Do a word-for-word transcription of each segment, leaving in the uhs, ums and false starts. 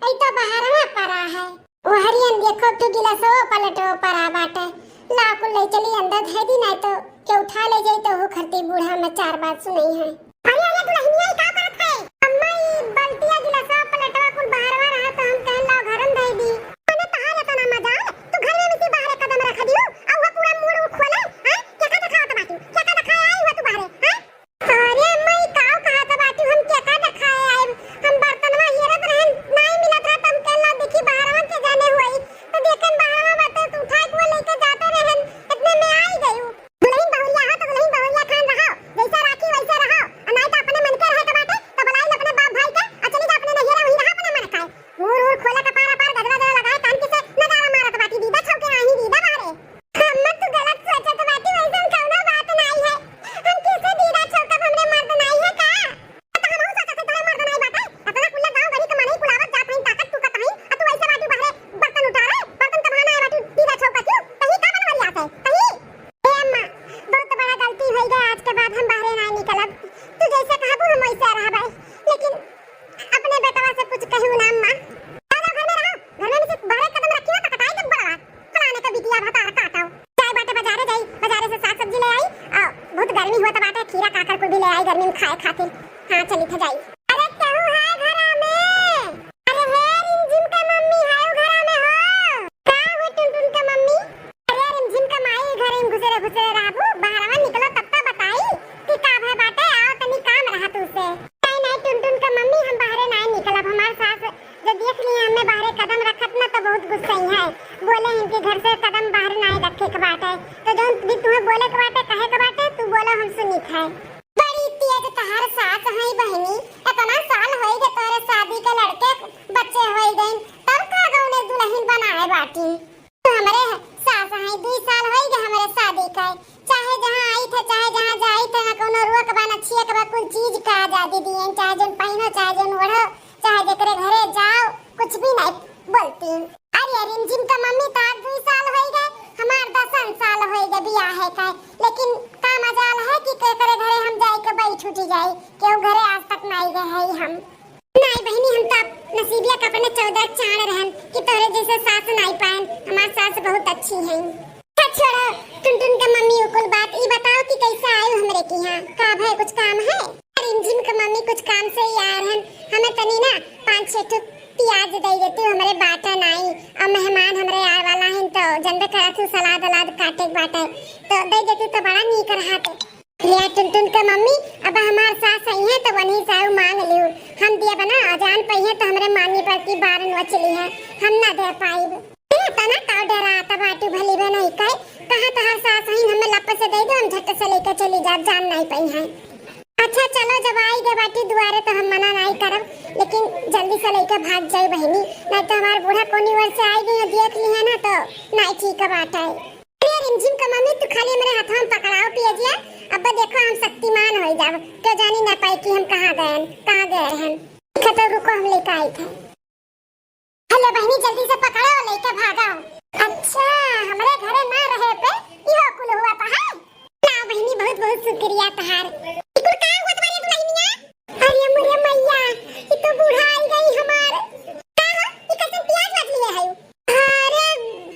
ई तो बहरवा परा है। ओहरियन देखो, तू गिलासो पलटो परा बाटे। ला कुल ले चली अंदर धै दी, नाहीं तो के उठा ले जाई तो हु खरती बूढ़ा में चार बात सुनई है। अरे, अरे, दुलहिनिया, ई का करत है? अम्मा, ई बल्टिया, गिलासा, पलेटवा कुल बहरवा रहा, तो हम कहन लाओ घर में धई दी। मने तहार एतना मजाल, तू घर में से बाहरे कदम रख दियो, आ वो पूरा मुड़ उड़ खोले, हैं? केका देखावत बाटू? केका देखाए आई हुआ तू बाहरे, हैं? अरे अम्मा, ई का कहत बाटू? हम केका देखाए आइब? हम बर्तनवा हेरत रहन, नाई मिलत रहा, तो हम कहन लाओ देखी बहरवा के जाने हुई, तो देखन बहरवा बाटे, तो उठाए के वो लेके जाते रहन, इतने में आई गई। दुलहिन बहुरिया हो तो दुलहिन बहुरिया खान रहो, जैसे राखी वैसे रहो, और नाहीं तो अपने मन के रहे के बाटे तो बुलाई अपने बाप भाई के, और चली जा अपने नैहरे, वहीं रहा अपने मन के। हूर हूर खोले कपार अपार, गजरा जरा लगाए कान के से नजारा मारत बाटी, दीदा छौके आही दीदा बाहरे। अम्मा तू गलत सोचत बाटी, वैसन कौनो बात नाहीं है। हम कैसे दीदा छौकब, हमरे मर्द नाहीं है का? तो हमहू सोचत है तोहरे मर्द नाहीं बाटे, इतना कुल्ला गाँव गरी कमाने कुलावत जात हईं, ताकत तू कत हईं, आ तू ऐसे बाटू बाहरे बर्तन उठा रहे, बर्तन कब ना आए बाटू, दीदा छौका क्यों? कहीं का बनवरिया से, कहीं? ए अम्मा, बहुत बड़ा गलती होई गए, आज के बाद हम बाहरे ना निकलब। तू जैसे कहबू हम वैसे रहबे, लेकिन अपने बेटवा से कुछ कहू ना अम्मा। जाओ, जाओ, घर में रहो, घर में से बाहरे कदम रखियो तो कटाई के बड़वा, फलाने का बिटिया भतार काटो। जाए बाटे बाजारे जाई, बाजारे से साग सब्जी ले आई, और बहुत गर्मी हुआ तो बाटे खीरा काकर कुल भी ले आई गर्मी में खाए खातिर। हाँ, चली थे जाई। अरे केहू है घरा में? अरे हे रिमझिम के मम्मी, है उ घरा में हो? का हो टुनटुन के मम्मी? अरे रिमझिम के माई, घरे में घुसरे घुसरे रहबू, बाहरवा निकलो तब तो बताई कि का भय बाटे, आओ तनी काम रहा तू से। नहीं, नहीं टुनटुन के मम्मी, हम बाहरे नहीं निकलब, हमार सास जो देख ली हमें बाहरे कदम रखत ना तो बहुत गुस्सई है, बोले इनके घर से कदम बाहर नहीं रखे के बाटे, तो जौन भी तुम्हें बोले के बाटे, कहे के बाटे, तू बोलो, हम सुनित है। बड़ी तेज तहार सास हई बहिनी, इतना साल होई गए तोरे शादी के, लड़के बच्चे होई गइन, तब का गौने दुलहिन बनाए बाटी। तू हमरे सास हई, दुई साल होई गए हमरे शादी के, चाहे जहाँ आई थे, चाहे जहाँ जाई थे, ना कौनो रोक बा, ना छियक बा, कुल चीज का आजादी दिए, चाहे जौन पहिनो, चाहे जौन ओढ़ो, चाहे जेकरे घरे जाओ, कुछ भी नहीं बोलती। अरे रिमझिम का मम्मी, तार दुई साल होई गए, हमार दसन साल होई गए बियाह है का, लेकिन का मजाल है कि केकरे घरे हम जाए के बैठ उठी जाए, केहू घरे आज तक नाई गए है हम। नाई बहिनी, हम तो नसीबिया का अपने चौदह चांद रहन कि तोहरे जैसे सास नाई पाएन, हमार सास बहुत अच्छी हैं। अच्छा छोड़ो टुनटुन का मम्मी, उ कुल बात, ई बताओ कि कैसे आयु हमरे के यहाँ, का भय, कुछ काम है? रिमझिम के मम्मी कुछ काम से ही आए रहन, हमें तनी ना पाँच छह ठो प्याज दे देती, हमरे बाटा नाई, और मेहमान हमरे आए वाला हैं तो जनबे करत हूँ सलाद अलाद काटे के बाटे, तो दे देती तो बड़ा नीक रहत। ले टुनटुन के मम्मी, अब हमार सास आई है तो वहीं से आऊ मांग लियो, हम दिया बना अजान पई है तो हमरे मानी पर की बार नोच ली है, हम ना दे पाइब। ए, तना का डरात बाटू भली बे नहीं कहे, कहाँ तोहार सास हईन, हमें लप से दे दो, हम झट से लेके चली जाब, जान नहीं पई है। अच्छा चलो, जब आई गए बाटी दुआरे तो हम मना नहीं करब, लेकिन जल्दी से लेके भाग जाए बहिनी, नहीं तो हमार बूढ़ा कोनी ओर से आई गई देख ली है ना तो नहीं ठीक बात है। अरे रिमझिम का मम्मी, तू खाली हमरे हाथवा में पकड़ाओ पियजिया, अब देखो हम शक्तिमान हो जाब, क्यों जानी ना पाई कि हम कहाँ गए, कहाँ गए रहन। अच्छा तो रुको, हम लेके आई थे। हेलो बहिनी, जल्दी से पकड़ो, लेके भागो। अच्छा, हमरे घरे ना रहे पे इहो कुल हुआ था, है? ना बहिनी, बहुत बहुत शुक्रिया तहार। ई कुल का हुआ तुम्हारे दुल्हनिया? अरे मोरे मैया, ई तो बूढ़ा आई गई हमार। का हो, ई कैसन प्याज बाज लिए है? अरे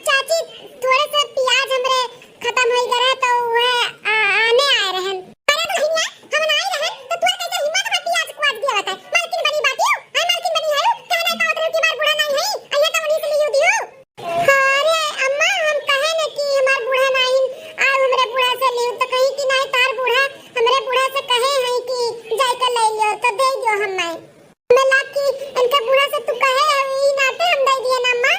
चाची, थोड़े से प्याज हमरे खतम होई गए रहे तो वह आ, आने आए रहन। अरे दुल्हनिया, हम ना आए रहन तो तोर कैसे हिम्मत बा प्याज कुआज दिया बता? मालकिन बनी बाटियो, हाय मालकिन बनी है, कह नहीं पावत रहो कि हमार बूढ़ा नहीं है, अइया तो उन्हीं से लियो दियो। अरे अम्मा, हम कहे न कि हमार बूढ़ा नहीं, आ हमरे बूढ़ा से लियो तो कहीं कि नहीं तार बूढ़ा, हमरे बूढ़ा से कहे हैं कि जाए के ले लियो तो दे दियो हमें। हमें लाग कि इनके बूढ़ा से तू कहे है, ई नाते हम दे दिए ना अम्मा।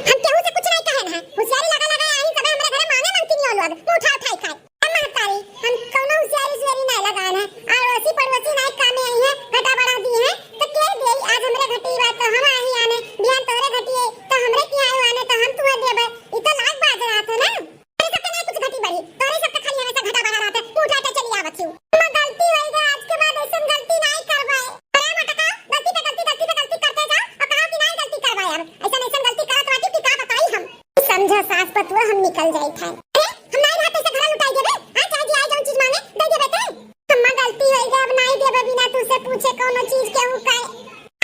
हम केहू से कुछ नहीं कहे ना, होशियारी लगा लगा आई सबे हमरे घरे मांगे मांगती नहीं लोग, मुंह उठा उठाई खाए। ए महतारी, हम कौनो होशियारी उशियारी नहीं लगान है, अड़ोसी पड़ोसी नहीं कामे आई है, घटा बढ़ा दी है, तो के दे आज हमरे घटी बात तो हम आई आने, बिहान तोरे घटी है, तो हमरे की आयो आने तो हम तुम्हें देबे, ई तो लाग बाज रहा था ना। तोरे सबके नहीं कुछ घटी बढ़ी, तोरे सबके खाली हमेशा घटा बढ़ा रहत है, तू उठा के चली आवत हूँ। अम्मा गलती होई गई, आज के बाद ऐसन गलती नहीं करबे। अरे मटका, गलती पे गलती, गलती पे गलती करते जाओ और कहा कि नहीं गलती करबे अब। ऐसन ऐसन गलती करत बाटी कि का बताई हम। समझो सास पतुआ हम निकल जाई था। अरे हम नहीं रहते से घर लुटाई देबे, हाँ चाहे जी आए जौन चीज मांगे दे देबे ते। अम्मा गलती होई गई, अब नहीं देबे बिना तुझसे पूछे कौनो चीज केहू का।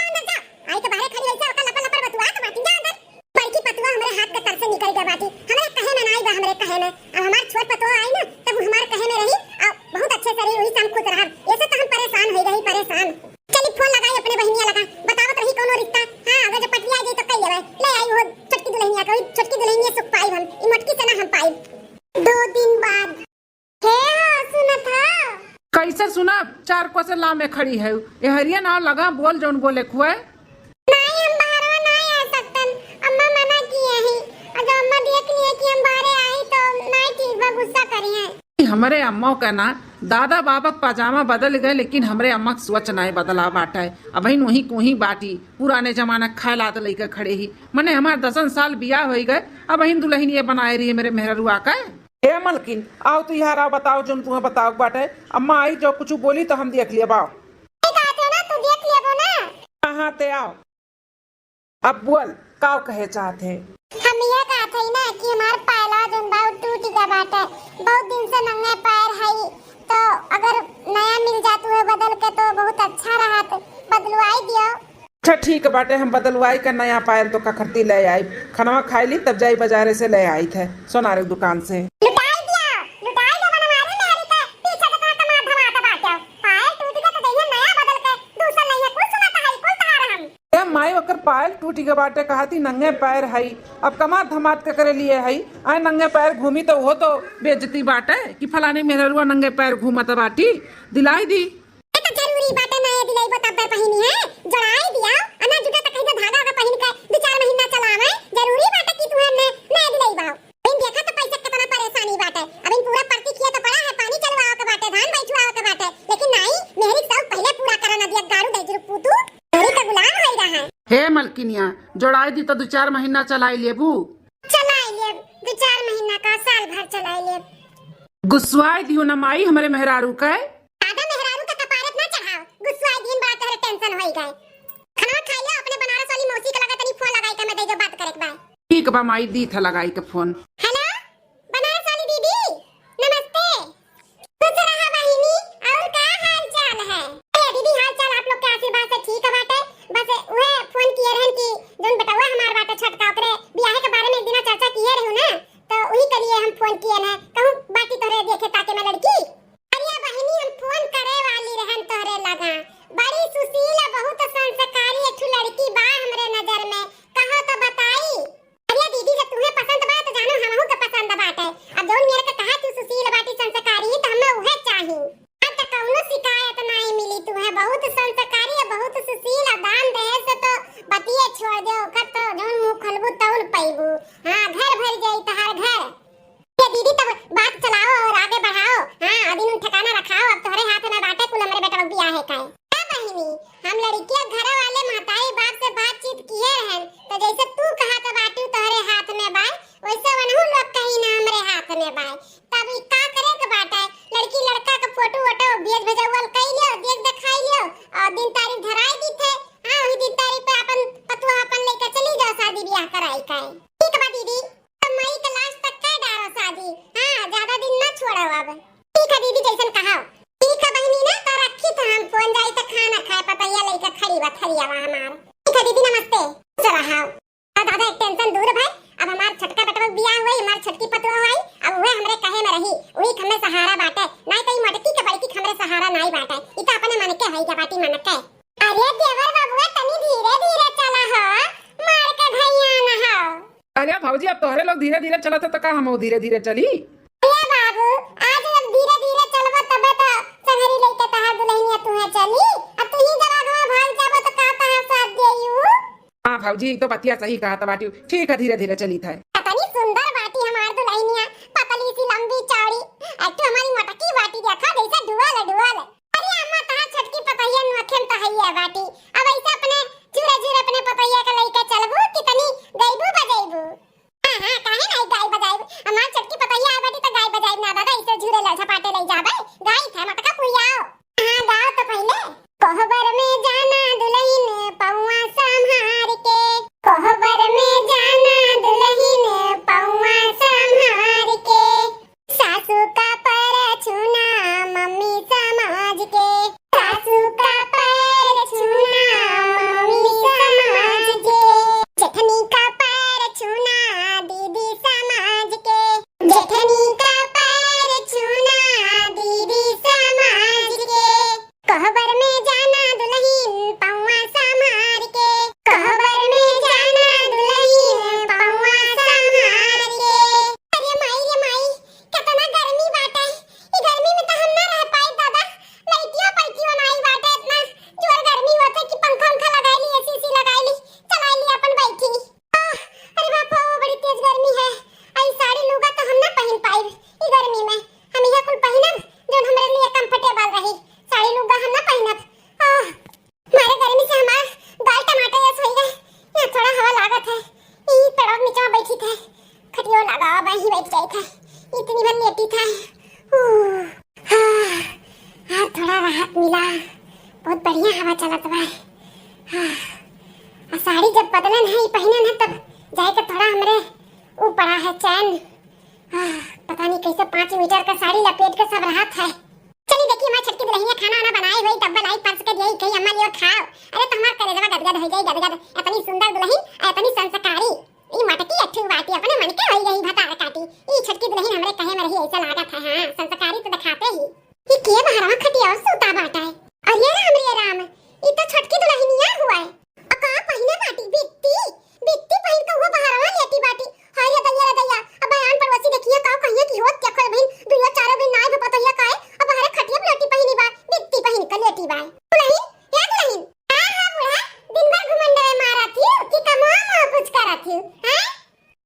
अंदर जा, आई तो बाहरे खड़ी ऐसे ओकर लपा बात बाटी जा अंदर। बड़की पतोह हमरे हाथ के तर से निकल गए बाटी, हमरे कहे में ना आई बा, हमरे कहे में। अब हमार छोट पतोह आई ना, तब हमार कहे में रही, और बहुत अच्छे से रही, वही से हम खुश रहब। ऐसे तो हम परेशान हो गई, परेशान। चली फोन लगाई अपने बहिनिया लगा, बतावत रही कौनो रिश्ता। हाँ, अगर जब पटिया जाई तो कई लेवे, ले आई वो छोटकी दुल्हनिया के, वही छोटकी दुल्हनिया सुख पाई हम, ई मोटकी से ना हम पाई। दो दिन बाद। हे हो, सुनत हो? कैसे सुनब? चार कोसे लामे खड़ी है। ए हरिया ना लगा, बोल जौन बोले खुए। नाई, हम बाहरवा नाई आ सकतन। अम्मा मना किए ही। अगर अम्मा देख लिए कि हम बाहरे आई तो नाई ठीक बा, गुस्सा करी है। हमरे अम्मा का ना दादा बाबा के पजामा बदल गए, लेकिन हमरे अम्मा के सोच नाई बदला बाटे। अबहिन वहीं कोहीं बाटी, पुराने जमाना के खाए लात लइके खड़े ही। मने हमार दसन साल बियाह होई गए, अबहिन दुल्हनिया बनाए रही मेरे मेहररुआ का। ए मलकिन, आओ तू यहाँ आओ, बताओ जौन तुम्हें बताओ के बाटे। अम्मा आई जो कुछ बोली तो हम देख लेब, आओ। ठीक बात है ना, तू देख लेबो ना। हाँ, हाँ, ते आओ। अब बोल, का कहे चाहत है? हम ये कहत हई ना कि हमार पायला जौन बा उ टूट गया बाटे, बहुत दिन से नंगे पैर हई, तो अगर नया मिल जात हुए बदल के तो बहुत अच्छा रहत, बदलवाई दियो। अच्छा ठीक बाटे, हम बदलवाई का नया पायल तो कखरती ले आई। खनवा खाई ली तब जाई बाजारे से ले आई थे सोनारे दुकान से। लुटाई दिया, लुटाई दे बनवारी मेहरी के पीछे तो तोहर कमात धमात बाटे। पायल टूट गया तो जइहे नया बदल के, दूसर लइहे, कुल सुनत हई, कुल तहार हम। ए माई, ओकर पायल टूट गया बाटे, कहती नंगे पैर हई, अब कमात धमात के करे लिए हई, आए नंगे पैर घूमी तो वो तो बेइज्जती बाटे कि फलानी मेहररुआ नंगे पैर घूमत बाटी, दिलाई दी। ए, तो जरूरी बाटे नए दिलइबो तब्बे पहिनी है, जोड़ाई दिया, आ ना जुटे तो कहीं से धागा का पहिन के दो चार महीना चलावे, जरूरी बाटे कि तुहे ने नए दिलइबो। इन देखा तो पैसा कितना परेशानी बाटे, अब इन पूरा परती किया तो पड़ा है, पानी चलवाओ के बाटे, धान बैठवाओ के बाटे, लेकिन नाई, मेहरी सब पहले पूरा करा ना दिया, गारू दे जुरुक पूतू, मेहरी का गुलाम होई रहा है। हे मलकिनिया, जोड़ाई दी तो दो चार महीना चलाई लेबू। चलाई लेब, दो चार महीना का, साल भर चलाई लेब। गुस्वाई दियो ना माई हमरे मेहरारू के। दादा मेहरारू के कपारत ना चढ़ाओ, गुस्वाई दिन बड़ा तोहरे tension होई गए। खाना खा लियो, अपने बनारस वाली मौसी के लगा तनी फोन लगाई के मैं दे दो बात करे के बा। ठीक बा माई, दी था लगाई के फोन। हेलो, बनारस वाली दीदी, नमस्ते। खुश रहा बहिनी, और का हाल चाल है? अरे दीदी, हाल चाल आप लोग के आशीर्वाद से ठीक बाटे। बस उहे फोन किए रहन कि जौन बेटवा हमार बाटे छोटका, ओकरे बियाहे के बारे में एक दिना चर्चा किए रहू ना, तो वही के लिए हम फोन किए न। कहूँ बाटी तोहरे देखे ताके में लड़की। अरे बहिनी, हम फोन करे वाली रहन तोहरे लगा। बड़ी सुशील, बहुत संस्कारी एक ठो लड़की बा हमरे नजर में, कहो तो बताई। अरे दीदी, जब तुम्हें पसंद बा तो जानो हमहू के पसंद बाटे। अब जौन मेरे के कहा तू सुशील बाटी, संस्कारी, तो हमें उहे चाही। अब तो कौनो शिकायत नाई मिली तुम्हें, बहुत संस्कारी है, बहुत सुशील है, दान दहेज से तो बतिये छोड़ दे, ओकर तो जौन मुंह खोलबू तौल पैबू। हाँ, घर भर जाई तहार घर। ये दीदी, तब बात चलाओ और आगे बढ़ाओ। हाँ, अदिन उन ठिकाना रखाओ, अब तोहरे हाथ में बाटे कुल हमरे बेटवा बियाहे का है। का बहिनी, हम लड़किया घर वाले महताई बाप से बातचीत किए रहन, तो जैसे तू कहा तो बाटू तोहरे हाथ में बाय, वैसे वनहु लोग कही ना हमरे हाथ में बाय। तब ई का करे के बाटे? लड़की लड़का के फोटो वोटो भेज भेजौल कई लियो, देख देखाई लियो, और दिन तारीख धराई दी थे। हाँ, वही दिन तारीख पे अपन पतुआ अपन लेके चली जाओ, शादी ब्याह कराई का है। ठीक बा दीदी, तो मई के last तक कर डारो शादी। हाँ, ज्यादा दिन ना छोड़ो अब। ठीक है दीदी, जैसन कहा। ठीक है बहिनी ना, तो रखी तो हम फोन, जाई तो खाना खाए, पतैया लेके खड़ी बा थरिया बा हमार। ठीक है दीदी, नमस्ते। खुश रहा। अब दादा एक tension दूर भाई, अब हमार छोटका बेटवा के बियाह हुई, हमार छोटकी पतुआ हुई, अब उहे हमरे कहे में रही, वही हमें सहारा बाटे, नाई तो ई मोटकी के बड़की के हमरे सहारा नाई बाटे, ई तो अपने मन के है, गपाटी मन के। अरे देवर बाबुआ, तनी धीरे धीरे चला हो, मार के घइया न हो। अरे भौजी, अब तोहरे लोग धीरे धीरे चलत हो तो का हम धीरे धीरे चली? अरे बाबू, आज जब धीरे धीरे चलबो तबे तो संगरी लेके तहार दुल्हनिया तुहे चली, अब तू ही जब आगवा भाग जाबो तो का तहार साथ देयू? हाँ भौजी, ई तो बतिया सही कहा बाटी। ठीक है, धीरे धीरे चली थे। कितनी सुंदर बाटी हमार दुल्हनिया, पतली सी लंबी चौड़ी, एक तो हमारी मोटकी बाटी देखा जैसे डुअल डुअल। अरे अम्मा, तहार छोटकी पतैया नोखे में तो हइये बाटी। अब ऐसे अपने झूरे झूरे अपने पतैया के लइके चलबू कि तनी गइबू बजइबू? हाँ, हाँ, काहे नाई गाई बजाइब? हमार छोटकी पतैया आ बाटी तो गाई बजाइब ना दादा, ऐसे झूरे ले झपाटे ले जाबे। गाई थे मटका पुइयाओ। हाँ, गाओ तो पहले। कोहबर में जाना दुलहिन पौआ संभार के। कोहबर में जाना दुलहिन पौआ संभार के। सासू का पैर छूना मम्मी समाज के। सासू का पैर छूना बहुत बढ़िया हवा चलत बा। हाँ, आ साड़ी जब बदलन है, ई पहिनन है, तब जाए के थोड़ा हमरे ऊ पड़ा है चैन। हाँ, पता नहीं कैसे पाँच मीटर का साड़ी लपेट के सब रहत है। चली देखी, हमार छोटकी दुल्हनिया खाना वाना बनाई हुई, डब्बा लाई परस के दिए, कही अम्मा लियो खाओ। अरे तो हमार करेजवा गदगद हो जाई, गदगद। इतनी सुंदर दुल्हन, इतनी संस्कारी। ई मटकी अठू बाटी, अपने मन के होई गई भतार काटी। ई छोटकी दुल्हन हमरे कहे में रही, ऐसा लागत है। हाँ, संस्कारी तो दिखाते ही। ई के बहरवा खटिया और सूता बाटा है? अरे राम रे राम, ई तो छोटकी दुल्हनिया हुआ है। आ का पहिने बाटी? बित्ती, बित्ती पहिन के हुआ बहरवा लेटी बाटी। हाय रे दैया रे दैया, अब बयान पड़ोसी देखिए का कहिए कि होत क्या खोल बहिन, दुइयो चारो दिन नाई भपत होइया काहे, अब बहरे खटिया पे लेटी पहिनी बा, बित्ती पहिन के लेटी बा। दुल्हन, या दुल्हन, का है बूढ़ा? दिन भर घुमंडवे मारत हियो कि कमवा में कुछ करत हियो, हैं?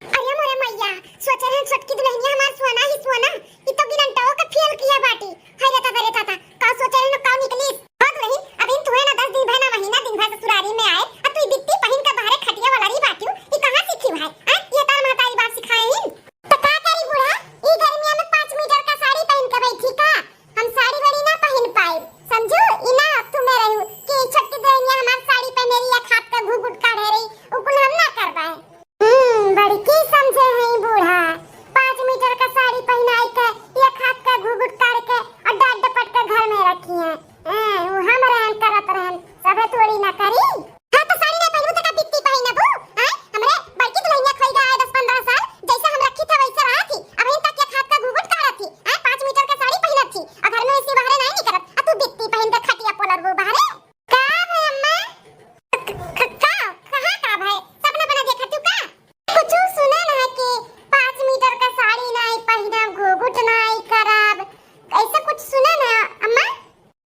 अरे मोरे मैया, सोचे रहन छोटकी दुल्हनिया हमार सोना ही सोना, ई तो गिरंटवा के फेल किया बाटी। हाय रे दादा रे दादा, का सोचे रहन का निकली? ओ दुल्हन, अब इन तुहे ना दस दिन भर ना महीना दिन भर ससुरारी में आए, अब तू ई बित्ती पहिन के बाहरे खटिया वाला रही बाटियो, ई कहाँ सीखी भाई? हैं? ये तार महतारी बाप सिखाए हिन? तो का करी बूढ़ा, ई गर्मिया में पाँच मीटर का साड़ी पहिन के बैठी का? हम साड़ी वाड़ी ना पहिन पाए, समझू? ई ना तू में रहू कि छोटकी दुल्हनिया हमार साड़ी पहने रही या खात का घूघूट काढ़े रही, उ कुल हम ना कर पाए। हम्म, बड़की समझे हैं बूढ़ा, पाँच मीटर का साड़ी पहनाई के या खात का घूघूट काढ़ के और डांट डपट के घर में रखी है। हैं, उ हम रहन करत रहन, सभे थोड़ी ना करी। हाँ, तो साड़ी ना पहनबू तो का बित्ती पहिनबू? हैं? हमरे बड़की दुल्हनिया खोई गए दस पन्द्रह साल, जैसे हम रखी थे वैसे रहा थी। अब इन तक ये खात का घूघूट काढ़त थी, हैं? पाँच मीटर का साड़ी पहिनत थी, और घर में ऐसे बाहरे नहीं निकलत, और तू बित्ती पहिन के खटिया पोलर वो बाहरे। का है अम्मा? क-, क-, का? कहाँ का भाई? सपना बना देखा तू का? कुछ सुने ना कि पाँच मीटर का साड़ी नहीं पहिनब, घूघूट नहीं करब, ऐसा कुछ सुने ना अम्मा?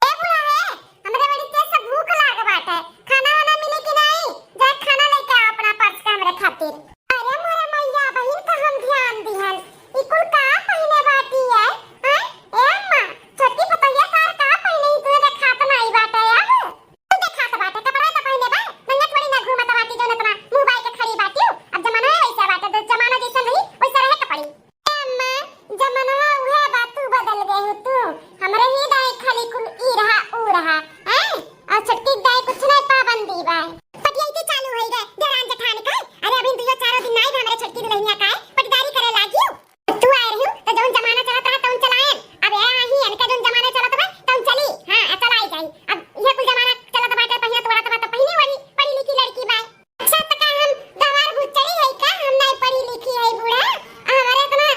ए बूढ़ा है, हमरे बड़ी तेज से भूख लाग बाटे, खाना वाना मिले कि नहीं? जा खाना लेके आओ अपना परस के हमरे खातिर। अरे मोरे मैया, बहिन का हम ध्यान दिहन, ई कुल का पहिने बाटी है? हैं? ए अम्मा, छोटकी पतोहिया कार का पहिने, ई तुहे देखात नाई बाटे अब। तू देखात बाटे, कपड़ा तो पहिने बा, नंगा थोड़ी ना घूमत बाटी जौन इतना मुंह बाई के खड़ी बाटी। अब जमाना है वैसा बाटे, तो जमाना जैसन रही वैसा रहे के पड़ी। ए अम्मा, जमानवा उहे बा, तू बदल गए हो तू। हमरे ही दाई खाली कुल ई रहा, ऊ रहा, हैं? और छोटकी दाई कुछ नहीं पाबंदी बा। पटियाइती चालू होई गए, देवरान जेठान का। अरे अभी दुइयो चारो दिन नाई बा हमरे छोटकी दुल्हनिया का, पटदारी करे लागियो। तू आए रही तो जौन जमाना चलत रहा तौन चलाए। अब ए आही, इनका जौन जमाना चलत बा तौन चली। हाँ, चलाई जाई। अब यह कुल जमाना चलत बाटे, पहिया तोड़ा तो बा, तो पहिनी वाली पढ़ी लिखी लड़की बा। अच्छा, त का हम गंवार भुच्चड़ी है का? हम नाई पढ़ी लिखी है बूढ़ा। आ, हमारे इतना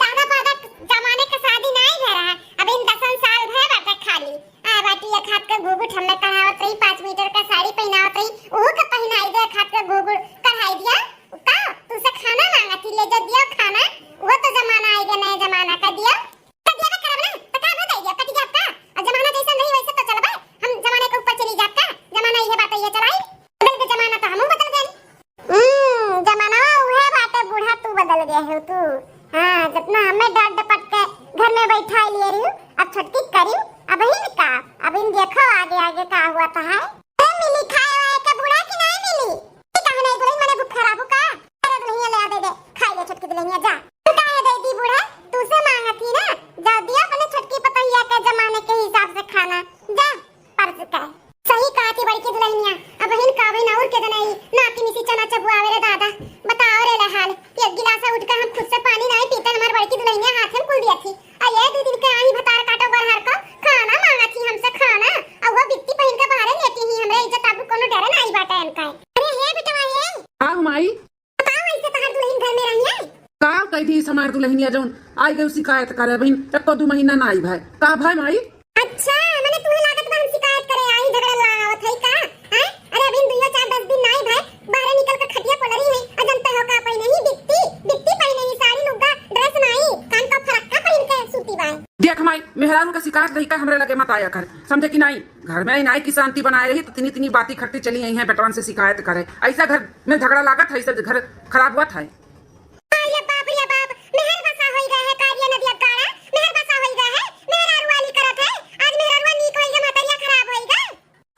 दादा पादा जमाने का शादी नाई भय रहा। अब इन दसन साल भय बाटे खाली। आ, बाटी एक हाथ का घूघूट हमें कढ़ावत रही, पाँच मीटर का साड़ी पहनावत रही, ओहू के पहनाई दे, एक हाथ का घूघूट कढ़ाई दिया। का? तुमसे खाना मांगा थी, ले जा दिया खाना। वो तो जमाना आएगा, नया जमाना का दिया। तो देबे करब ना, तो का हो जाई, कट जाब का? अब जमाना जैसन रही वैसे तो चलबे। हम जमाने के ऊपर चली जाब का? जमाना इहे बाटे, इहे चलाई। बदल के जमाना तो हमहू बदल गए। हम्म, जमाना उहे बाटे बूढ़ा, तू बदल गए हो तू। हाँ, जितना हमें डांट डपट के घर में बैठा लिए रही, अब छोटकी करी, अब ही का, अब इन देखो आगे आगे का हुआ था है। ए, मिली खाए वाए के बूढ़ा कि नहीं मिली? ई काहे नहीं दुल्हन, मने भूख खराब हो का? अरे दुल्हनिया ले आ दे दे, खाई ले छोटकी दुल्हनिया, जा। तू काहे दे दी बूढ़ा? तू से मांगत ही ना, जा दिया अपने छोटकी पतोहिया के जमाने के हिसाब से खाना, जा परस के। सही कहा थी बड़की दुल्हनिया, अब हिन का भी ना और के दनाई, नाती मिसी चना चबुआवे रे दादा। बताओ रे ले हाल, एक गिलास उठ के हम खुद से पानी नहीं पीते, हमार बड़की दुल्हनिया हाथ में कुल दिया थी। आ ये दो दिन के आई भतार काटो बरहर को, खाना मांगा थी हमसे खाना। आ वो बित्ती पहिन के बाहरे लेटी ही, हमरे इज्जत आबरू कोनो डरे ना आई बाटे इनका। अरे हे बेटवा हे। का हो माई? बताओ ऐसे तहार दुल्हन घर में रही है? का कह दी हमार दुल्हनिया जौन आई गई शिकायत करे, अभी एको दो महीना ना आई भाई। का भाई माई? अच्छा, मने तुम्हें लागत बा हम शिकायत करे आई, झगड़ा लगावत है का? हैं? अरे अभी दुइयो चार दस दिन ना आई भाई, बाहरे निकल के खटिया पलरी है, आ जनते हो का पहिने ही बित्ती, बित्ती पहिने ही साड़ी लुग्गा, ड्रेस नाई, कान का फरक्का पहिन के सूती बाय। देख माई, मेहरारू का शिकायत लइका हमरे लगे मत आया कर, समझे कि नाई? घर में आई नाई की शांति बनाए रही तो तिनी तिनी बाती खट्टी चली आई हैं, बेटवन से शिकायत करे। ऐसा घर में झगड़ा लागत है, ऐसा घर खराब हुआ था। अरे बाप रे बाप, मेहर बसा होई गए है, का रे नदिया काड़ा, मेहर बसा होई गए है, मेहरारू वाली करत है, आज मेहरारू नीक होई गए, महतरिया खराब होई गए।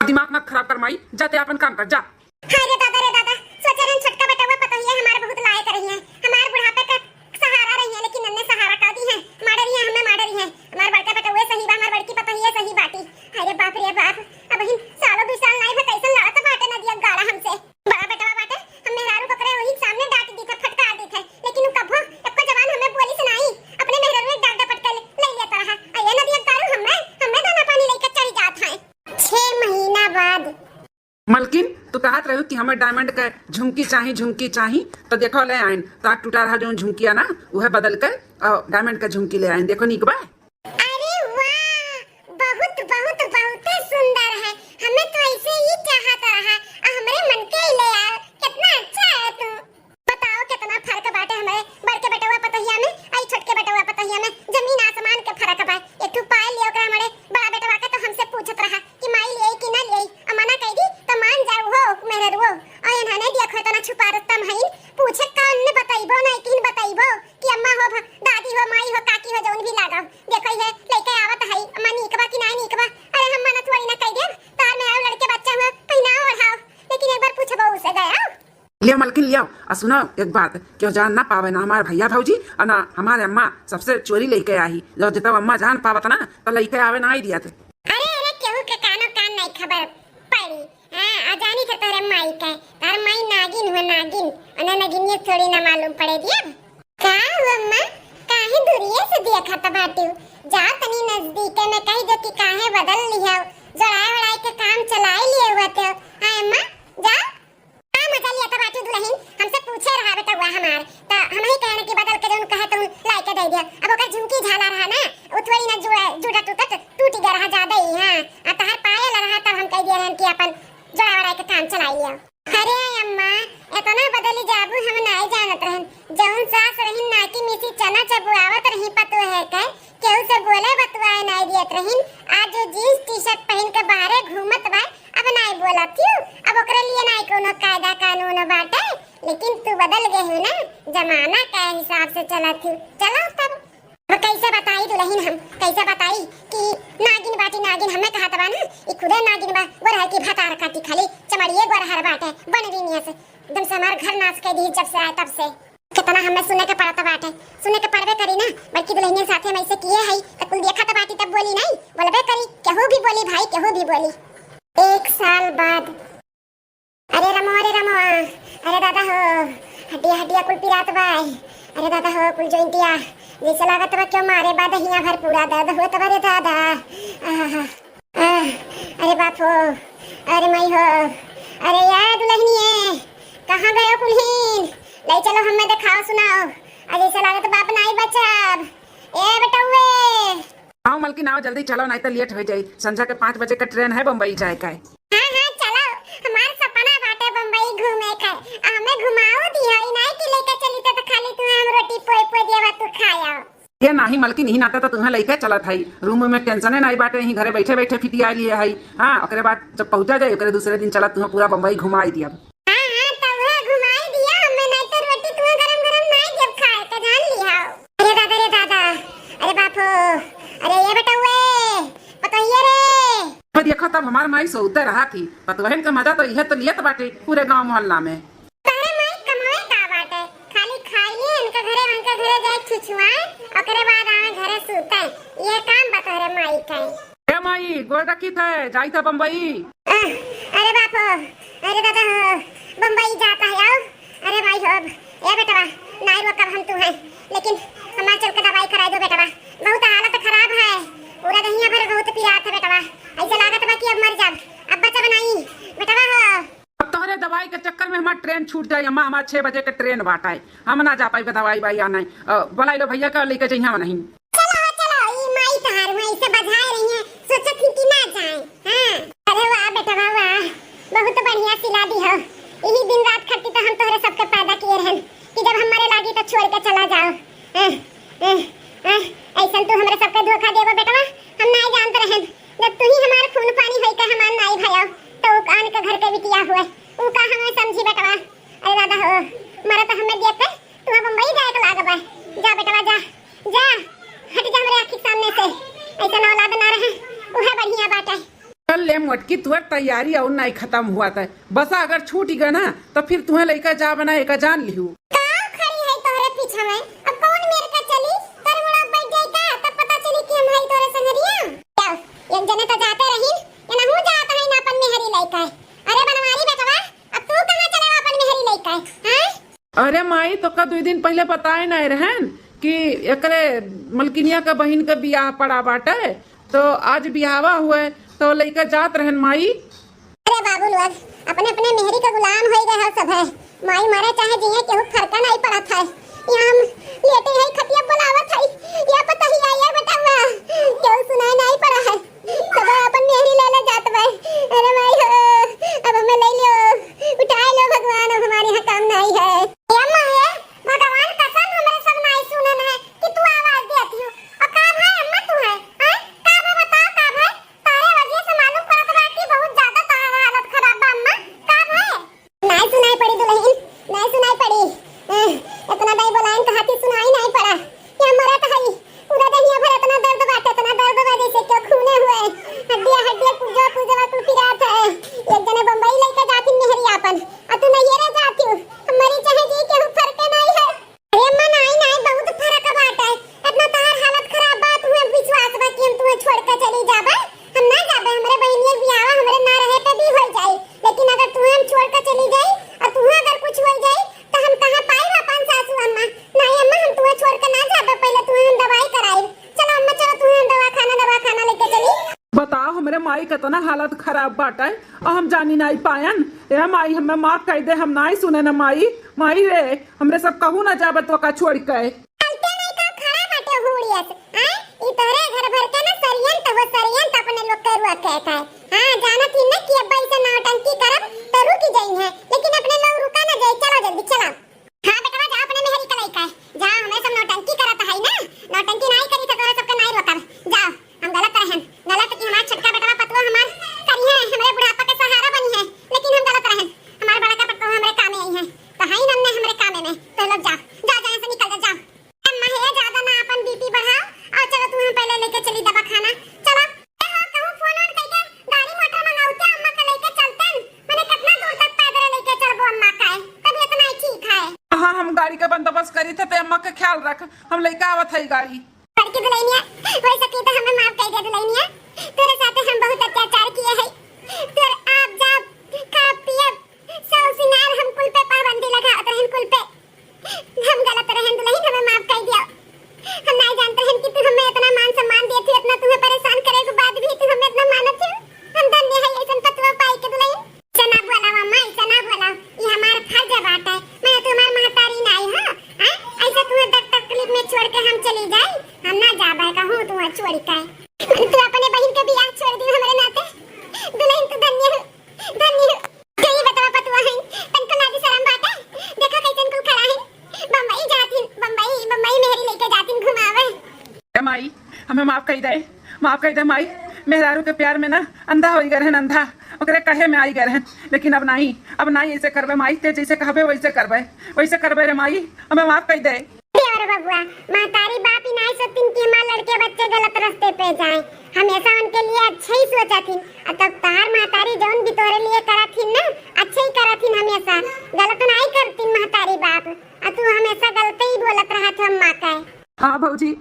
दिमाग मत खराब कर माई, जा ते आपन काम कर, जा। हाय रे दादा रे दादा, सोचे रहन छोटका बेटवा पतोहिया हमार बहुत लायक रही है, हमार बुढ़ापे का सहारा रही है, लेकिन नन्ने सहारा का दी है, मारे रही है, हमें मारे रही है। हमार बड़का बेटवा सही बा, हमार बड़की पतोहिया सही बाटी। हाय रे बाप रे बाप। अबहिन सालो दुइ साल नाई भा कैसन लड़त बाटे नदिया गाड़ा हमसे। बड़ा बेटवा बाटे, हम मेहरारू ओकरे वही सामने डांट दीथे, फटकार दीथे, लेकिन उ कभो एको जबान हमें बोलिस नाई। अपने मेहरारू एक डांट डपट के ले, ले लेत रहा। आ ये नदिया गाड़ू हमें, हमें दाना पानी लेके चली जात है। छह महीना बाद। मलकिन, तू कहत रहू कि हमें डायमंड के झुमकी चाही, झुमकी चाही, तो देखो ले आइन। तो टूटा रहा जो झुमकिया ना, उहे बदल के, अ, डायमंड के झुमकी ले आइन। देखो नीक बा। अरे वाह, बहुत, बहुत, बहुते सुंदर है। हमें तो ऐसे ही चाहत रहा, आ हमरे मन के ही ले आए। कितना अच्छा है तू। बताओ, कितना फर्क बाटे हमरे बड़के बेटवा पतोहिया में, आई छोटके बेटवा पतोहिया में। जमीन आसमान के फर्क बा। एक ठो पायल लियो ओकरा हमरे बड़ा बेटवा के, तो हमसे पूछत रहा कि माई लियई कि ना लियई। आ मना कई दी तो मान जाऊ हो मेहररुओ। और इन्होंने दिया खोए तना छुपा रुस्तम हईन, पूछे कौन ने बतइबो, नहीं किन बतइबो कि अम्मा हो, भ-, दादी हो, माई हो, काकी हो, जौन भी लागो। देखो ये लइके आवत हई, अम्मा नीक बा कि नाई नीक बा। अरे हम मना थोड़ी ना कई देब, तार में आओ लड़के बच्चा हुआ, पहिनाओ ओढ़ाओ, लेकिन एक बार पूछबो उसे गया। लिया मलकिन लिया। आ सुना एक बात, क्यों जान ना पावे ना हमार भैया भौजी और ना हमारे अम्मा, सबसे चोरी लइके आई। जो जब अम्मा जान पावत ना तो लइके आवे ना आई दिया थे। अरे अरे, केहू के कानो कान नहीं खबर पड़ी। हाँ, आ जानी थे तोरे माई के, तार माई नागिन हुआ नागिन, उन्हें नगिनिया थोड़ी ना मालूम पड़े दिया। का हो अम्मा, काहे दूरिये से देखत बाटू? जाओ तनी नजदीके में कह दो कि काहे बदल लिहो, जोड़ाए ओड़ाए के काम चलाई लिए हुआ थे। हाँ अम्मा, जाओ। का मजा लिया था बाटू दुल्हन, हमसे पूछे रहा बेटा हुआ हमार, त हम ही कहने कि बदल के जौन कहे तौन लाई के दे दिया। अब ओकर झुमकी झाला रहा ना, उ थोड़ी ना जुड़ा, जुड़ा टूटत, टूट गया रहा ज्यादा ही। हाँ, आ तहार पायल रहा तब हम कह दिए रहन कि अपन जोड़ा ओड़ा के काम चलाई लियो। अरे अम्मा, एतना बदली जाबू हम नाई जानत रहन। जौन सास रहिन नाकी मिसी चना चबुआवत रही पतोहे के, केहू से बोले बतुआए नाई दियत रहिन। आज जो जींस टी शर्ट पहिन के बाहरे घूमत बा, अब नाई बोलत हूँ। अब ओकरे लिए नाई कोनो कायदा कानून बाटे, लेकिन तू बदल गए हो ना, जमाना के हिसाब से चलत हूँ। चलो तब। अब कैसे बताई दुल्हन हम, कैसे बताई कि नागिन बाटी नागिन हमें कहत बा ना, ई खुदे नागिन बा, गोरहर की भतार काटी खाली, चमड़िए गोरहर बाटे, बनरी नियस, एकदम से हमार घर नाश कर दी जब से आए तब से। कितना हमें सुने के पड़त बाटे, सुने के पड़बे करी ना, बल्कि दुल्हनिया साथे में ऐसे किए हई, त कुल देखत बाटी तब बोली नहीं, बोलबे करी, केहू भी बोली भाई, केहू भी बोली। एक साल बाद। अरे रमवा, अरे रमवा, अरे दादा हो, हड्डिया हड्डिया कुल पिरात बा। अरे दादा हो, कुल जॉइंटिया जैसे लागत बा क्यों मारे बा, दहिया भर पूरा दर्द होत बा रे दादा। आहा, आह, अरे बाप हो, अरे माई हो, अरे या दुल्हनिए, कहाँ गयो कुल्हीन? ले चलो हमें देखाओ सुनाओ, अरे जैसे लागत बाप नाई बचब। ए बेटौए। आओ मलकिन आओ, जल्दी चलो, नहीं तो लेट हो जाई। संझा के पाँच बजे का ट्रेन है बम्बई जाए का। हाँ, हाँ, चलो, हमार सपना बाटे बम्बई घूमे के। हमें घुमाओ दी हो, ई नाई कि लेके चली तो, तो खाली तुम्हें हम रोटी पोई पोई देवा, तू खाया। ये नाही मलकिन, यही नाते तो तुम्हें लेके चलत है। रूम में टेंशन है नहीं बाटे, यहीं घरे बैठे बैठे फिटिया लिए है। हाँ, ओकरे बाद जब पहुँचा जाए, ओकरे दूसरे दिन चलत तुम्हें पूरा बम्बई घुमाई दिया। हाँ, हाँ, तो उहे घुमाई दिया, हमें नहीं तो रोटी तुम्हें गरम गरम नाई देब खाए, तो जान लिया। अरे दादा रे दादा, अरे बाप हो, अरे ये बेटौए, पतोहिए रे। तो देखो तब हमार माई सोते रहा थी, पतोहन का मजा तो यह तो लियत बाटे पूरे गांव मोहल्ला में। तोहरे माई कमावे का बाटे, खाली खाइए इनका घरे, उनका घरे जाए छुछुआए, ओकरे बाद आवे घरे सूते, ये काम बा तोहरे माई का। ए माई, गोड़ रखी थे, जाई था बम्बई। अह, अरे बाप हो, अरे दादा हो, बम्बई जाता है, आओ। अरे भाई हो, अब, ए बेटवा, नाई रोकब हम तू है, लेकिन हमार चल के दवाई कराई दो बेटवा, बहुत हालत खराब है, पूरा दहिया भर बहुत पिरात है बेटवा, ऐसे लागत बा कि अब मर जाब, अब बचब नहीं, बेटवा हो। अब तोहरे दवाई के चक्कर में हमार ट्रेन छूट जाई अम्मा, हमार छह बजे के ट्रेन बाटे, हम ना जा पाई दवाई वाई आने। अ, बुलाई लो भैया का, लेके जइहा नहीं। चलो, चलो, ई माई तोहार हुआ, इसे बजाए रही है, सोचत ही कि ना जाए। हाँ। अरे वाह बेटवा वाह, बहुत बढ़िया सिला दी हो। यही दिन रात खटती तो हम तोहरे सबके पैदा किए रहन कि जब हम मरे लागी तो छोड़ के चला जाओ। अह, अह, अह, ऐसन तू हमरे सबके धोखा देबो बेटवा, हम नाई जानत रहन। जब तू ही हमार खून पानी होई का हमार नाई भयो, तो उ आन के घर के बिटिया हुए, उ का हमें समझी बेटवा। अरे दादा हो, मरत हमें देख के तुम्हें बम्बई जाए के लाग बा। जा बेटवा जा, जा, हट जा हमरे आँखी के सामने से। ऐसा औलाद ना रहे, उहे बढ़िया बाटे। चल ले मोटकी, तुहर तैयारी और नाई खत्म हुआ था। बसा अगर छूट गया ना, तो फिर तुम्हें लइका जा बना एका जान लिहू। का खड़ी है तोहरे पीछा में? अब कौन मेर का चली? तोरे मुड़ा बैठ जाई का? तब पता चली कि हम हई तोरे संगरिया। जाओ, एक जने तो जाते रही, ये ना हूँ अरे माई, तोका दुइ दिन पहिले बताए नाहीं रहेन कि एकरे मलकिनिया के बहिन के बियाह पड़ा बाटे, तो आज बियाहवा हुए, तो लइका जात रहेन माई। अरे बाबू लोग, अपने अपने मेहरी के गुलाम होइ गए हो सब है। माई मरे चाहे जिए, केहू फरका नाहीं पड़त है। यहाँ हम लेटे है, खटिया बोलावत है, या पतहिया, या बेटवा, केहू सुनाई नाहीं पड़ा है। सब अपन मेहरी ले ले जात बा। अरे माई हो, अब हमें ले लो, उठाए लो भगवान, अब हमारे यहाँ काम नाहीं है। ए अम्मा, हे भगवान कसम, हमरे सब नाहीं सुनन है कि तू आवाज देती हो। और का भाई अम्मा तू है, हैं? का भाई बताओ, का भाई? तारे वजह से मालूम पड़त बा कि बहुत ज्यादा तारा हालत खराब बा अम्मा। का भाई? नाहीं सुनाई पड़ी दुलहिन, नाहीं सुनाई पड़ी। अह, इतना दाई बोलाइन कहा थी, सुनाई नाहीं पड़ा। या मरत हई, पूरा देहिया भर इतना दर्द बाटे, इतना दर्द बा जैसे क्यों खूने हुए। हड्डिया, हड्डिया पुर्जवा, पुर्जवा कुल पिरात है। एक जने बम्बई लइके जाती मेहरी आपन, आ तू नैहरे जाती हो। हम मरी चाहे जी, केहू फरके नाहीं है। अरे अम्मा, नाहीं, नाहीं, बहुत फरक बाटे। इतना तहार हालत खराब बा, तुम्हें विश्वास बा कि हम तुम्हें छोड़ के चली जाबे? हम ना जाबे, हमरे बहिनिया के बियाह हमरे ना रहे पे भी हो जाई, लेकिन अगर तुम्हें हम छोड़ के चली जाई और तुम्हें अगर कुछ हो जाई, तो हम कहाँ पाई अपन सासू अम्मा? नाहीं अम्मा, हम तुम्हें छोड़ के ना जाबे, पहले तुम्हें हम दवाई कराई। चलो अम्मा, चलो तुम्हें हम दवाखाना, दवाखाना लेके चली। बताओ, हमरे माई का इतना हालत खराब बाटे, और हम जानी नाहीं पायन। ए माई, हमें माफ कर दे, हम नाहीं सुने न माई। माई रे, हमरे सब कहूँ ना जाबे तोका छोड़ के। चलते नहीं का खड़ा बाटे हुड़ियस, आय? ई तोहरे घर भर के ना सरियंत हो, सरियंत अपने लोग के रुआ कहत है। हाँ, जानत ही ना कि अब ऐसे नौटंकी करब तो रुक जाई है, लेकिन अपने लोग रुका ना जाई, चलो जल्दी चलो। हाँ बेटवा, जा अपने मेहरी के लइका, जा, हमें सब नौटंकी करत है ना, नौटंकी नाहीं करी तो तोहरे सबके नाहीं रोकब, जाओ। हम गलत रहन, गलत कि हमार छोटका बेटवा पतुआ हमार करिहे, हमरे बुढ़ापा के सहारा बनिहे, लेकिन हम गलत रहन। हमार बड़का पतुआ हमरे कामे अइहे, तो हई नन्ने हमरे कामे में। तो लोग जाओ, जाओ, जाओ, यहाँ से निकल जाओ, जाओ। अम्मा हे, ज्यादा ना अपन बीपी बढ़ाओ, और चलो तुम्हें पहले लेके चली दवाखाना, चलो। ए हो, कहूँ फोन वोन करके गाड़ी मोटर मंगाउते अम्मा के लेके चलते, मने कितना दूर तक पैदल लेके चलबो अम्मा का है, तबीयत नाहीं ठीक है। हाँ, हम गाड़ी का बंदोबस्त करी थे, ते अम्मा का ख्याल रख, हम लेके आवत है गाड़ी। बड़की दुलहिनिया, होइ सकी तो हमें माफ कर दे दुलहिनिया। तोरे साथे हम बहुत अत्याचार किए हैं। तोर आप जाब, खाब पियब, सौ सिंगार हम कुल पे पाबंदी लगावत रहन, कुल पे। हम गलत रहन दुलहिन, हमें माफ कर दिया। हम नाहीं जानत रहन कि तू हमें इतना मान सम्मान देत हो, इतना तुम्हें परेशान करे के बाद भी तू हमें इतना मानत हो। हम धन्य है ऐसन पतुआ पाई के दुलहिन। ऐसा ना बोला अम्मा, ऐसा ना बोला, ये हमार फर्ज बात है। मैं तुम्हार महतारी नाहीं हो, हैं? ऐसा तुम्हें दुख तकलीफ में छोड़ के हम चली जाई? हम ना जाबे कहूँ तुम्हें छोड़ के। तू अपने बहिन के बियाह छोड़ दी हमरे नाते। दुलहिन तू धन्य हो, धन्य हो। कई बतवा पतुआ है, तनको लाज शरम बाटे। देखा कैसन कुल खड़ा है। बम्बई जातिन, बम्बई, बम्बई मेहरी लेके जातिन घुमावे। ए माई, हमें माफ कर दे, माफ कर दे माई। मेहरारू के प्यार में ना अंधा होइ गए रहन, अंधा। ओकरे कहे में आई गए रहन, लेकिन अब नाहीं, अब नाहीं ऐसे करबे माई। ते जैसे कहबे वैसे करबे, वैसे करबे रे माई, हमें माफ कर दे। देवर बबुआ, महतारी बाप ही नाहीं सोचतिन कि हमार लड़के बच्चे गलत रास्ते पे जाए, हमेशा उनके लिए अच्छा ही सोचतिन। और तब तहार महतारी जौन भी तोरे लिए करतिन ना, अच्छा ही करतिन हमेशा, गलत नाहीं करतिन महतारी बाप। और तू हमेशा गलते ही बोलत रहत हो अम्मा का। हाँ भौजी,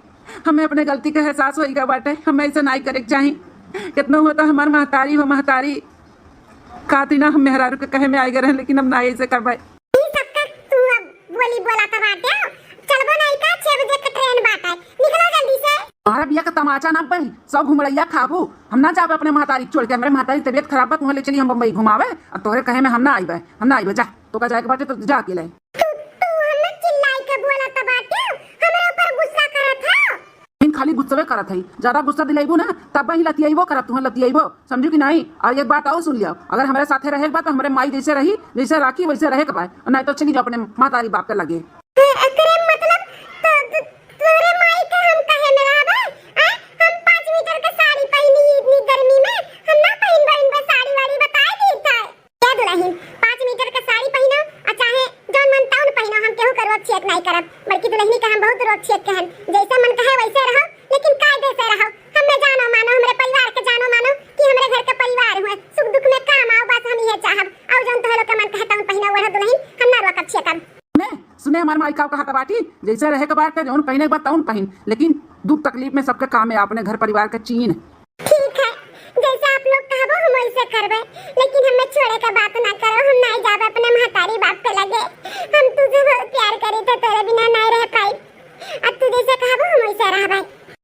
हमें अपने गलती का एहसास होइ गया बाटे, हमें ऐसे नाहीं करे के चाही। कितना हुआ तो हमार महतारी हो, महतारी खाती ना हम मेहरारू के कहे में आए गए रहे, लेकिन हम ना ऐसे करबे। ई सबका तू अब बोली बोला तो बाटे, चलबो नाहीं का, छह बजे के ट्रेन बाटे, निकलो जल्दी से। तोहरा बिया का तमाचा ना बही, सब घुमड़ैया खाबू। हम ना जाबे अपने महतारी के छोड़ के, हमरे महतारी के तबीयत खराब बा, तुम्हें ले चली हम बम्बई घुमावे, और तोहरे कहे में हम ना आइबे, हम ना आइबे, जा, तोका जाए के बाटे तो जा अकेले। तू, तू हमें चिल्लाई के बोला तो बाटे, हमरे ऊपर गुस्सा करत हो। इन खाली गुस्सवे करत है, ज्यादा गुस्सा दिलाइबो ना, तब ही लतियाइबो करब, तुम्हें लतियाइबो, समझू कि नाहीं? और एक बात और सुन लिया, अगर हमरे साथे रहे के बा तो हमरे माई जैसे रही, जैसे राखी वैसे रहे के बा, और नाहीं तो चली जाओ अपने महतारी बाप के लगे। ए-, एकरे मतलब तो, तो तोरे माई के हम कहे में रहबे? आ? हम पाँच मीटर के साड़ी पहिनी इतनी गर्मी में, हम ना पहिनबे इनबे साड़ी वाड़ी, बताए दी था। ए दुलहिन, पाँच मीटर के साड़ी पहिनो, आ चाहे जौन मन तौन पहिनो, हम केहू के रोक छेक नाहीं करब। बड़की दुलहिनी के हम बहुत रोक छेक के हन, जैसे मन कहे वैसे रहो, लेकिन कायदे से रहो। हमें जानो मानो, हमरे परिवार के जानो मानो कि हमरे घर के परिवार हुए, सुख दुख में काम आओ, बस हम इहे चाहब। और जौन तोहरो के मन कहे तौन पहिनो, ओढ़ो दुलहिन, हम ना रोकब छेकब। सुने, सुने हमार माई का कहत बाटी, जैसे रहे के बाटे, जौन पहिने के बा तौन पहिन, लेकिन दुख तकलीफ में सबके काम में अपने घर परिवार के चीन। ठीक है, जैसे आप लोग कहबो हम वैसे करबे, लेकिन हमें छोड़े का बात ना करो, हम नाहीं जाबे अपने महतारी बाप के लगे। हम तुझे बहुत प्यार करी थे, तेरे बिना नाहीं रह पाई। अब तू जैसे कहबो हम वैसे रहबे।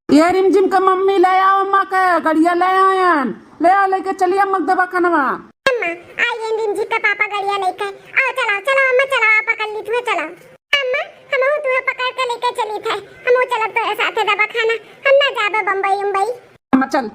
ये रिमझिम के मम्मी, ले आओ अम्मा के गड़िया ले आयन, ले आओ, लेके चलिए अम्मा के दवाखानवा। अम्मा, आई गई रिमझिम का पापा गड़िया लेके। आओ चलाओ, चलाओ अम्मा, चलाओ, आप पकड़ ली तुम्हें, चलाओ। अम्मा, हम तुम्हें पकड़ के लेके चली थे, हम चलब तोरे साथे दवाखाना, हम ना जाबे बम्बई उम्बई। अम्मा चल,